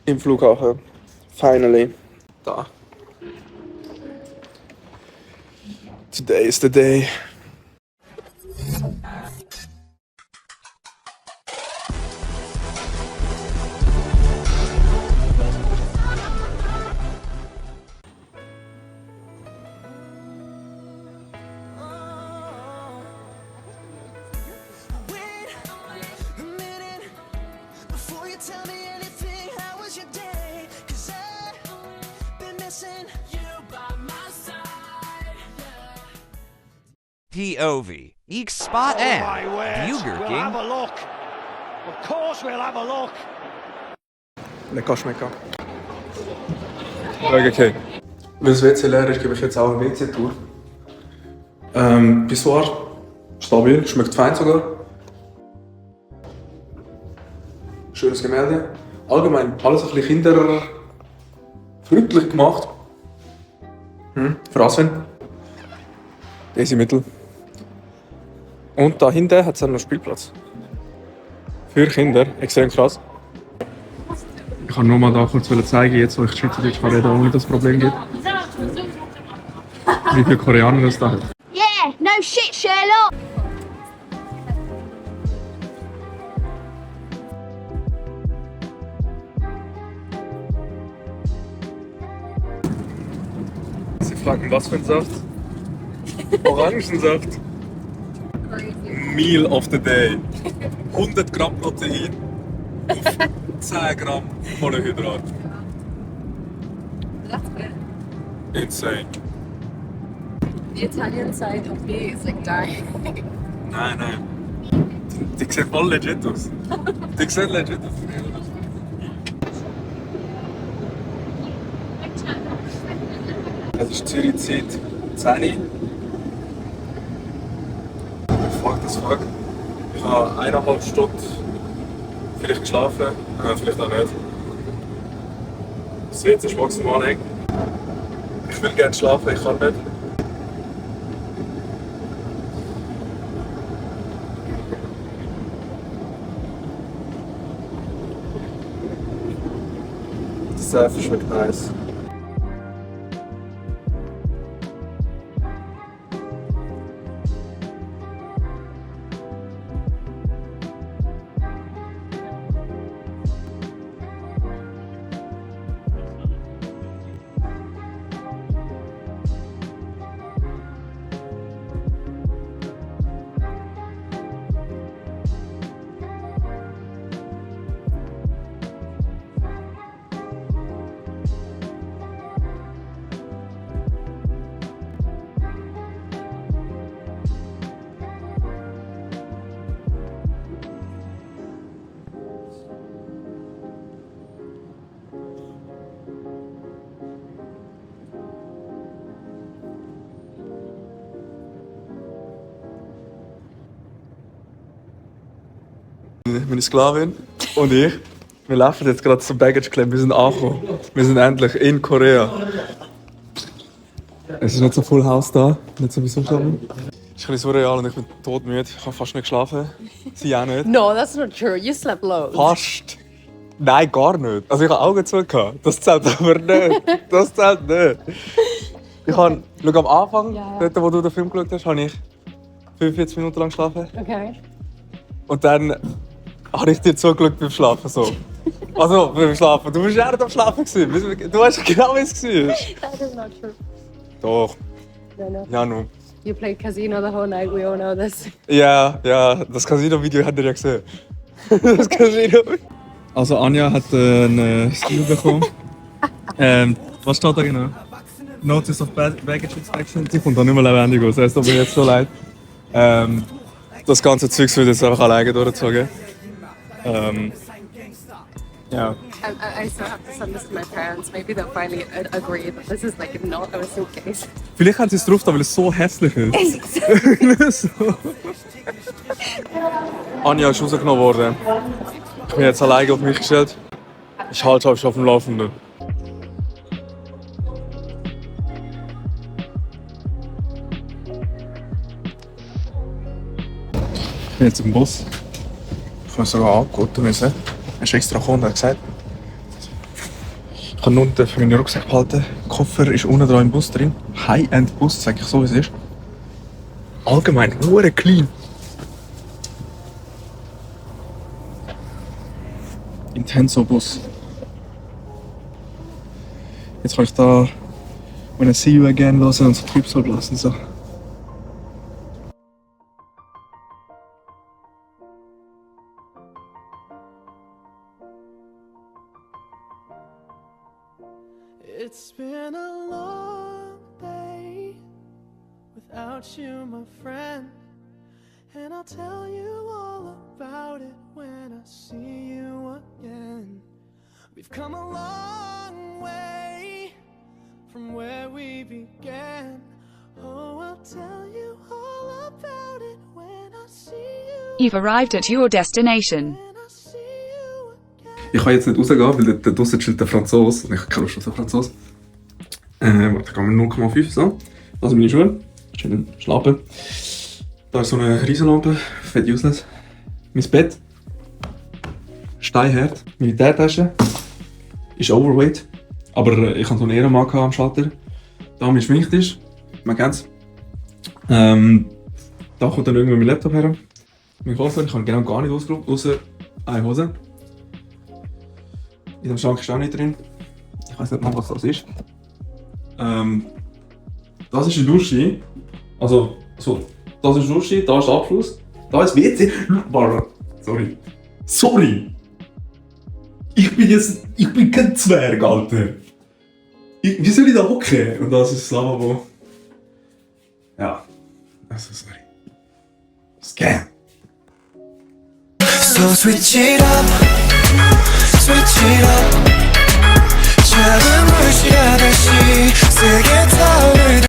Im Flughafen. Finally. Da. Today is the day. POV. Each spot and Burger We'll King. have a look. Of course we'll have a look. Lecker schmecken. Burger King. Weil das WC leer ist, gebe ich jetzt auch eine WC-Tour. Pissoir. Stabil, schmeckt fein sogar. Schönes Gemälde. Allgemein alles ein bisschen kinderfreundlich gemacht. Für Aswen. Diese Mittel. Und da hinten hat es dann noch einen Spielplatz. Für Kinder. Extrem krass. Ich kann nur mal da kurz zeigen, jetzt wo ich Schweizerdeutsch kann reden, ohne dass es Problem gibt. Wie viele Koreaner es da hat. Yeah, no shit, Sherlock. Sie fragen, was für ein Saft? Orangensaft. Meal of the day. 100 Gramm Protein auf 10 Gramm Kohlenhydrat. That's good. Insane. The Italian side of me is like dying. Nein, nein. Die sieht voll legit aus. Die sieht legit aus. Es ist Zürich-Zeit 10 Uhr. Fuck das fuck. Ich habe 1,5 Stunden vielleicht geschlafen, vielleicht auch nicht. Das WC ist maximal eng. Ich will gerne schlafen, ich kann nicht. Das Surfen schmeckt nice. Meine Sklavin und ich, wir laufen jetzt gerade zum Baggage Claim. Wir sind angekommen. Wir sind endlich in Korea. Es ist nicht so Full House da, nicht so wie sonst. Es ist ein bisschen surreal und ich bin todmüde. Ich habe fast nicht geschlafen. Sie auch nicht. No, that's not true. You slept loads. Fast. Nein, gar nicht. Also ich habe Augen zu gehabt. Das zählt aber nicht. Das zählt nicht. Ich habe, schau, am Anfang, Ja. dort wo du den Film geschaut hast, habe ich 45 Minuten lang geschlafen. Okay. Und dann habe ich dir zugeschaut beim Schlafen. So. Also beim Schlafen. Du warst ja nicht am Schlafen. Du weißt genau, wie es war. That is not true. Doch. No, no. Ja, nun. You played casino the whole night. We all know this. Ja, das Casino-Video habt ihr ja gesehen. Das Casino. Also Anja hat einen Stil bekommen. Was steht da genau? Notice of Baggage Inspection. Sie kommt da nicht mehr lebendig aus. Es tut mir jetzt so leid. Das ganze Zeug wird jetzt einfach alleine durchgezogen. Ja. I still have to send this to my parents. Maybe they'll finally agree that this is like not a suitcase. Vielleicht haben sie es drauf, weil es so hässlich ist. So. Anja ist rausgenommen worden. Ich bin jetzt alleine auf mich gestellt. Ich halte euch auf dem Laufenden. Ich bin jetzt im Bus. Ich muss sogar angeboten müssen. Er ist extra gekommen und hat gesagt, Ich habe unten für meinen Rucksack behalten. Der Koffer ist unten dran im Bus drin. High-End-Bus, sag ich so, wie es ist. Allgemein, nur clean. Intenso-Bus. Jetzt kann ich da When I See You Again hören und so Trübsal blasen. So. It's been a long day without you, my friend, and I'll tell you all about it when I see you again. We've come a long way from where we began. Oh, I'll tell you all about it when I see you. You've arrived at your destination. When I see you again. Ich kann jetzt nicht rausgehen, weil da draussen chillt der Franzose und ich habe keine Lust auf den Franzose. Warte, da gehen wir 0,5 so. Das sind meine Schuhe. Schön schlafen. Da ist so eine Riesenlampe, fett useless. Mein Bett. Steinhart. Meine Teetasche. Ist overweight. Aber ich hatte so einen Ehrenmann am Schalter. Da mein Schminktisch. Man kennt's. Da kommt dann irgendwann mein Laptop her. Mein Koffer, ich habe genau gar nicht ausgeräumt, außer eine Hose. In dem Schrank ist auch nicht drin. Ich weiß nicht mal, was das ist. Das ist eine Dusche. Also, so. Das ist die Dusche, da ist der Abfluss. Da ist WC. Sorry. Sorry! Ich bin kein Zwerg, Alter. Wie soll ich da hocken? Und das ist das Lavabo. Ja. Also, sorry. Scam. So switch it up,